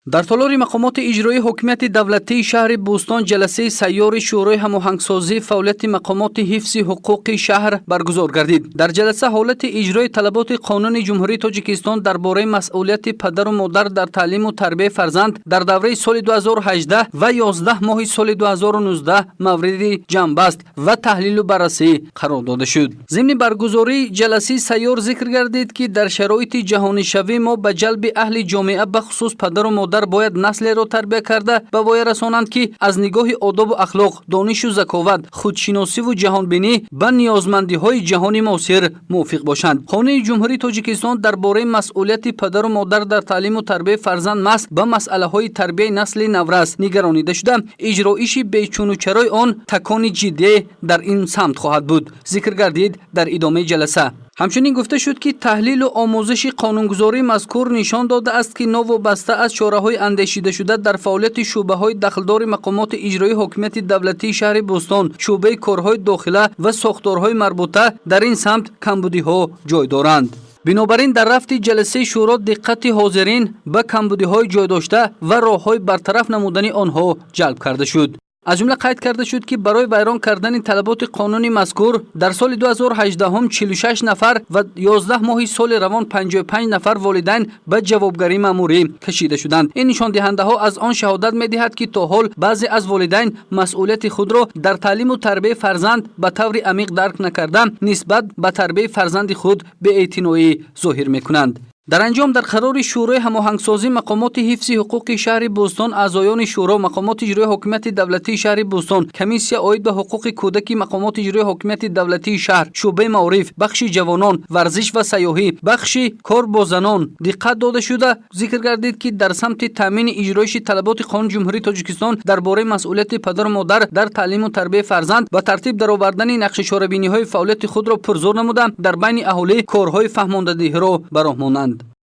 Дар толори мақомоти иҷроии ҳокимияти давлатии шаҳри Бӯстон ҷаласаи сайёри Шӯрои ҳамоҳангсозии фаъолияти мақомоти ҳифзи ҳуқуқи шаҳр баргузор гардид. Дар ҷаласа ҳолати иҷрои талаботи Қонуни Ҷумҳурии Тоҷикистон дар бораи масъулияти падару модар дар таълиму тарбияи фарзанд дар давраи соли 2018 ва 11 моҳи соли 2019 мавриди ҷамъбаст ва таҳлилу баррасӣ қарор дода шуд. Зимни баргузории ҷаласаи сайёр зикр гардид, ки дар шароити ҷаҳонишавӣ мо ба ҷалби аҳли ҷомеа, бахусус падару модар, бояд наслеро тарбия карда ба воя расонанд, ки аз нигоҳи одобу ахлоқ, донишу заковат, худшиносиву ҷаҳонбинӣ ба ниёзмандиҳои ҷаҳони муосир мувофиқ бошанд. Қонуни Ҷумҳурии Тоҷикистон дар бораи масъулияти падару модар дар таълиму тарбияи фарзанд маҳз ба масъалаҳои тарбияи насли наврас нигаронида шуда, иҷроиши бечуну чарои он такони ҷиддие дар ин самт хоҳад буд, зикр гардид дар идомаи ҷаласа. Ҳамчунин гуфта шуд, ки таҳлилу омӯзиши қонунгузории мазкур нишон додааст, ки новобаста аз чораҳои андешидашуда дар фаъолияти шӯъбаҳои дахлдори мақомоти иҷроии ҳокимияти давлатии шаҳри Бӯстон, шӯъбаи корҳои дохила ва сохторҳои марбута, дар ин самт камбудиҳо ҷой доранд. Бинобар ин дар рафти ҷаласаи шӯро диққати ҳозирин ба камбудиҳои ҷойдошта ва роҳҳои бартараф намудани онҳо ҷалб карда шуд. Аз ҷумла қайд карда шуд, ки барои вайрон кардани талаботи қонуни мазкур дар соли 2018 46 нафар ва 11 моҳи соли равон 55 нафар волидайн ба ҷавобгарии маъмурӣ кашида шуданд. Ин нишондиҳандаҳо аз он шаҳодат медиҳад, ки то ҳол баъзе аз волидайн масъулияти худро дар таълиму тарбияи фарзанд ба таври амиқ дарк накарда, нисбат ба тарбияи фарзанди худ беэътиноӣ зоҳир мекунанд. Дар анҷом дар қарори Шӯрои ҳамоҳангсозии мақомоти ҳифзи ҳуқуқи шаҳри Бӯстон аъзоёни шӯро, мақомоти иҷроии ҳокимияти давлатии шаҳри Бӯстон, комиссия оид ба ҳуқуқи кӯдаки мақомоти иҷроии ҳокимияти давлатии шаҳр, шӯъбаи маориф, бахши ҷавонон, варзиш ва сайёҳӣ, бахши кор бо занон диққат дода шуда, зикр гардид, ки дар самти таъмини иҷроиши талаботи Қонуни Ҷумҳурии Тоҷикистон дар бораи масъулияти падару модар дар таълиму тарбияи фарзанд ба тартиб даровардани нақши чорабиниҳои фаъолияти худро пурзӯр намуда, дар байни аҳолӣ корҳои фаҳмондадиҳиро ба роҳ монанд.